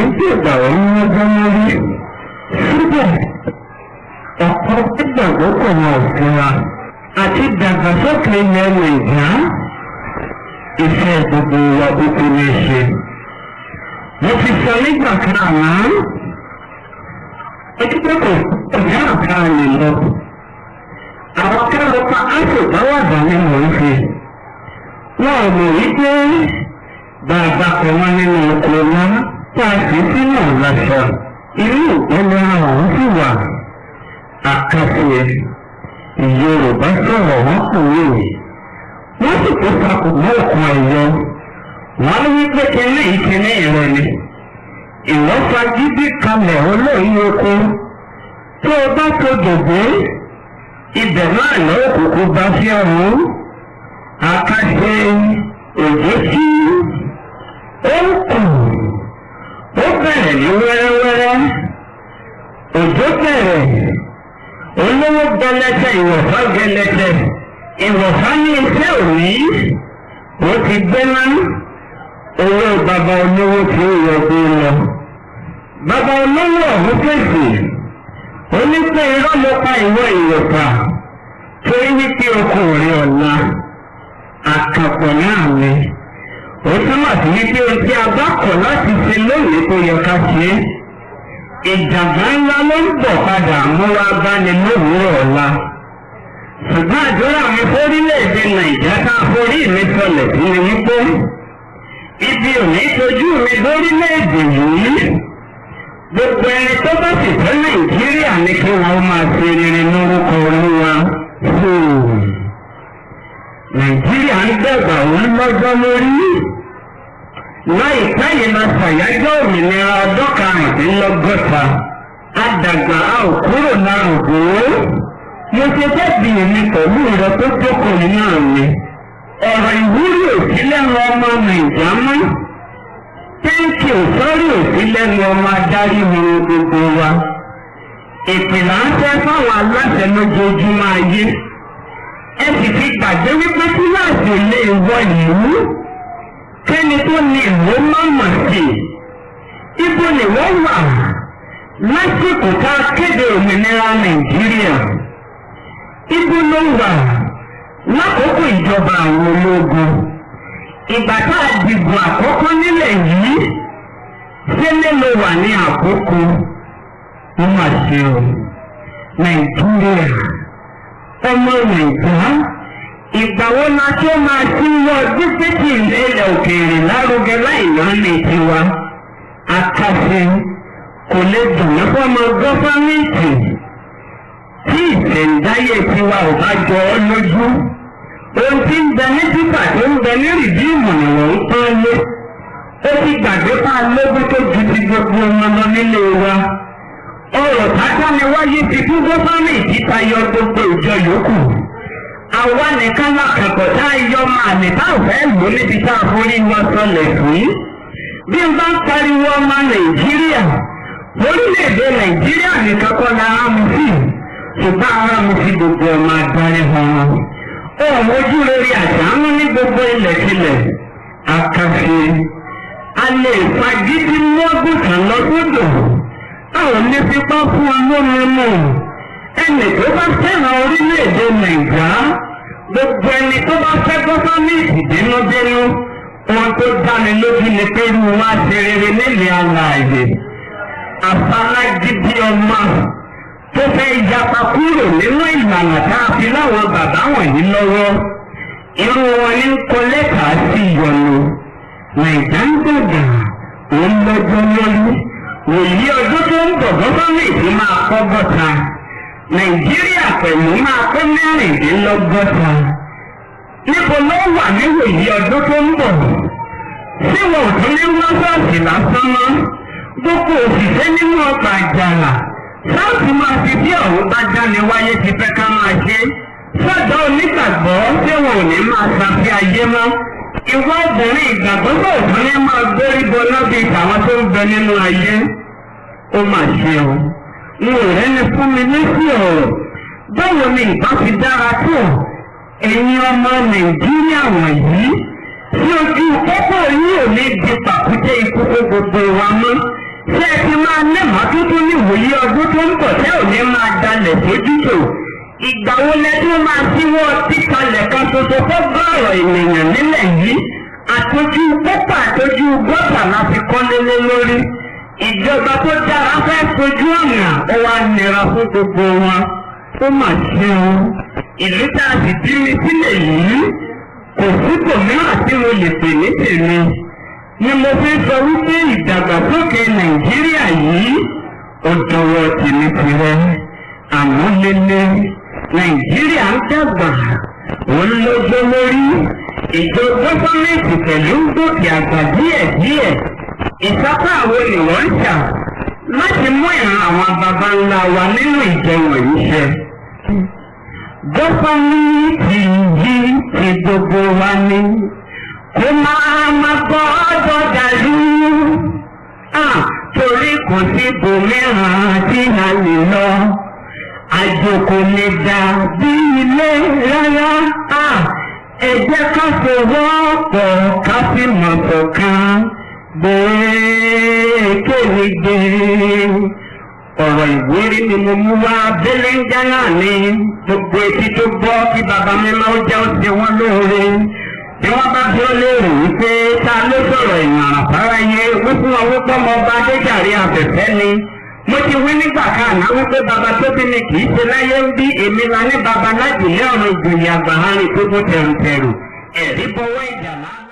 ń dègbà wọn lọ́jọ́ lórí. Síbẹ̀, ọ̀pọ̀ gbígbàgbọ́ kò wọn ò fura àti ìdàgbàsókè ilẹ̀ Nàìjíríà iṣẹ́ gbogbo wa kúkú ní í ṣe. Mo ti sọ nígbà kan àná, ojú pé kò ọ̀gá àká lè lọ. Àwọn akẹ́rọ pa áṣò báwàdà ni mò ń ṣe. Wọn ò mọ̀ wípé bàbá kan wá nínú oko náà tá a sì sínú láṣọ. Irú ìgbẹ́lẹ́ra ọ̀hún sì wà. Àkàṣe Yorùbá sọ̀rọ̀ wọ́n kò wéwèé. Wọ́n sì tó takò mọ́ òkun ẹ̀yọ. Wọ́n wí pé kinní ìkinní ìrọ̀ ni. Ìwọ́n fagídí kalẹ̀ olóyún oko. Tó o bá tó dògbé, ibẹ̀ náà lọ́wọ́ kúkú bá sí ọ̀hún. Àkàṣe òjò sí. Ó ń kù. Ó bẹ̀rẹ̀ ní wẹ́rẹ́wẹ́rẹ́. Òjò bẹ̀rẹ̀. Olówó gẹlẹtẹ, ìwọ̀fà gẹlẹtẹ. Ìwọ̀fà ní iṣẹ́ òní. Ó ti gbéná. Owó bàbá olówó tí ó yọ gbé lọ. Bàbá olówó ọ̀hún fèsì. Ó ní pé irọ́ ló pa ìwọ ìwọ̀fà. Torí wípé okùnrin ọ̀la. Àkàpọ̀ náà ni. Ó túmọ̀ sí wípé ohun tí a bá kọ̀ láti ṣe lónìí tó yẹ ká ṣe é. Ìjàmbá ńlá ló ń bọ̀ padà mú wá báni lówùúrọ̀ ọ̀la. Ṣùgbọ́n àdúrà mi fórílẹ̀-èdè Nàìjíríà ká forí mi sọlẹ̀ sí ni wípé ibi ò ní tojú mi lórílẹ̀-èdè yìí. Gbogbo ẹni tó bá sì fẹ́ Nàìjíríà ni kí wọ́n máa ṣe rere lórúkọ Olúwa. Nàìjíríà ń dàgbà òun lọ́jọ́ lórí. Láìpẹ́ yìí la ṣàyájọ́ òmìnira ọdún 75. Àdàgbà a ò kúrò lárògbò. Mo ṣe fẹ́ bí èmi pẹ̀lú rẹ tó jókòó nínú àmì. Ọ̀rọ̀ ìwúrí ò sí lẹ́nu ọmọ Nàìjíríà mọ́. Tẹ́ǹkì ò sọ́rí ò sí lẹ́nu ọmọ adarí mi gbogbo wa. Ìpìlà ń fẹ́ fáwọn aláṣẹ lójoojúmọ́ ayé. Ẹ sì ti gbàgbé wípé kíláàsì lè wọ ìlú. Kẹ́ni tó ní ìlú má mọ̀ sí. Ibo ni wọ́n wà lásìkò tá a kéde òmìnira Nàìjíríà? Ibo ló wà lákòókò ìjọba àwọn ológun? Ìgbà tá a dìbò àkọ́kọ́ nílẹ̀ yìí, sílé ló wà ní àkókò? Ó mà ṣe o. Nàìjíríà, ọmọ Nàìjíríà, ìgbà wo la tó máa ṣíwọ́ gbígbé ilẹ̀ òkèèrè lárugẹ láì lọ́nà tiwa? Àkàṣe kò lè dùn ní fọ́mọ gọ́fámẹ́ǹtì tí ìṣẹ̀ǹdáyé tiwa ò bá jọ ọ́ lójú. Ohun tí ń bẹ ní títà tó ń bẹ ní rìdíìmù ni wọ́n ń pọ́n lé. Ó ti gbàgbé pa lógún tó ju ti gbogbo ọmọ lọ nílé wa. Ọ̀rọ̀ tátá ni wáyé ti fún gọ́fámẹ́ǹtì tayọ gbogbo ìjọ yòókù. Àwa nìkan lákàkọ̀ tá a yọ máa ní tá ò fẹ́ lò níbi tá a forí wa sọlẹ̀ sí. Bí n bá ń pariwo ọmọ Nàìjíríà, orílẹ̀-èdè Nàìjíríà nìkan kọ́ la ara mu sí. Ṣùgbọ́n ara mu sí gbogbo ọmọ adarí wọn. Ohun ojú rere àṣàánú ní gbogbo ilẹ̀kilẹ̀. Àkàṣe a lè fagídí mọ́gùtàn lọ́gbọ́dọ̀. A ò ní fipá fún olómi mú. Ẹnì tó bá fẹ́ràn orílẹ̀-èdè Nàìjíríà, gbogbo ẹni tó bá fẹ́ gọ́fámẹ́ǹtì dénúdénú, ohun tó dáni lójú ni pé irú wa ṣe rere nílẹ̀ alààyè. Àfalágídí ọmọ tó fẹ́ yapa kúrò nínú ìlànà tá a fi láwọn bàbá wọ̀nyí lọ́wọ́, irú wọn ní kọ lẹ́tà sí ìyọnu. Nàìjíríà ń dàgbà, òun lọ́jọ́ lórí. Wòlíì ọdún tó ń bọ̀ gọ́fámẹ́ǹtì máa kọ́ bọ́ta. Nàìjíríà pẹ̀lú máa kó 64. Níbo ló wà níwòyí ọdún tó ń bọ̀? Ṣé wọn ò tún ní wọ́n lásán mọ́? Gbogbo òṣìṣẹ́ nínú ọgbà àjàrà sáàtì máa fi bí ọ̀hún bá dáni wáyé ti fẹ́ ká máa ṣe. Sọ́dọ̀ onígbàgbọ́ ṣé wọn ò ní máa ṣàfi ayé mọ́? Ìwọ obìnrin ìgbàgbọ́ náà ò tún ní máa gbórí bọná bíi tàwọn tó ń bẹ nínú ayé. Ó mà ṣe o. N ò rẹ́ni fún mi létí ọ̀rọ̀. Báwo ni ìbá fi dára tó? Ẹ̀yin ọmọ Nàìjíríà wọ̀nyí, tí ojú pópó yìí ò ní di pàkúté ikú fún gbogbo wa mọ́. Ṣé ẹ ti máa lẹ́mọ̀ọ́ tuntun ní ìwòye ọdún tó ń bọ̀ tẹ́ ò ní máa dalẹ̀ sójútò? Ìgbà wo lẹ tó máa síwọ́ títalẹ̀ kan ṣoṣo fún bọ́ọ̀rọ̀ ènìyàn nílẹ̀ yìí? Àtọ́jú pépà àtọ́jú gọ́tà la fi kọ́lé lé lórí. Ìjọba tó dára fẹ́ fojú ọ̀nà ó wá nira fún gbogbo wọn. Ó mà ṣe o. Ìlú tá a sì bí mi sílẹ̀ yìí kò sípò mìíràn tí mo lè pè ní tèmi. Ni mo fi sọ wípé ìdàgbàsókè Nàìjíríà yìí ó dọwọ́ tèmi tirẹ̀. Àmọ́ lélẹ̀ Nàìjíríà ń dàgbà, ó ń lọ́jọ́ lórí. Ìjọ gọ́fọ́mẹ̀ntì pẹ̀lú ń gòkè àgbà díẹ̀díẹ̀. Ìsapá àwọn ni wọ́n ń ṣà láti mú ìran àwọn baba ńlá wa nínú ìjọ wọ̀nyí ṣẹ. Gọ́fọ́mẹ̀ntì yìí ti gbogbo wa ní. Kó máa ma gbọ́dọ̀ dàrú. Torí kò sí ibòmíràn tí a lè lọ. Àjò kò lè dà bí ilé rárá. Ẹ jẹ́ ká fọwọ́pọ̀ ká fi mọ̀ ṣọ̀kan gbẹ́kẹ̀lẹ́gbẹ́. Ọ̀rọ̀ ìwúrí ni mo mú wá bẹ́lẹ́ńgá náà ní gbogbo etí tó gbọ́ kí bàbá mi máa ń jẹ́ ó ṣe wọ́n lóore. Bí wọ́n bá bí ó léèrè wípé ta ló sọ̀rọ̀ ìmọ̀ràn fáráyé wípé wọn wípé ọmọ ọba Adéjàre Àbẹ̀fẹ́ ni. Mo ti wí nígbà kan àná wípé bàbá tó bí mi kì í ṣe láyé ń bí èmi la ní bàbá lájùlé ọ̀run ìjòyè àgbà hàn tó tó tẹrùtẹrù. Ẹ̀rí bọ́wọ́ ìjà láàbò.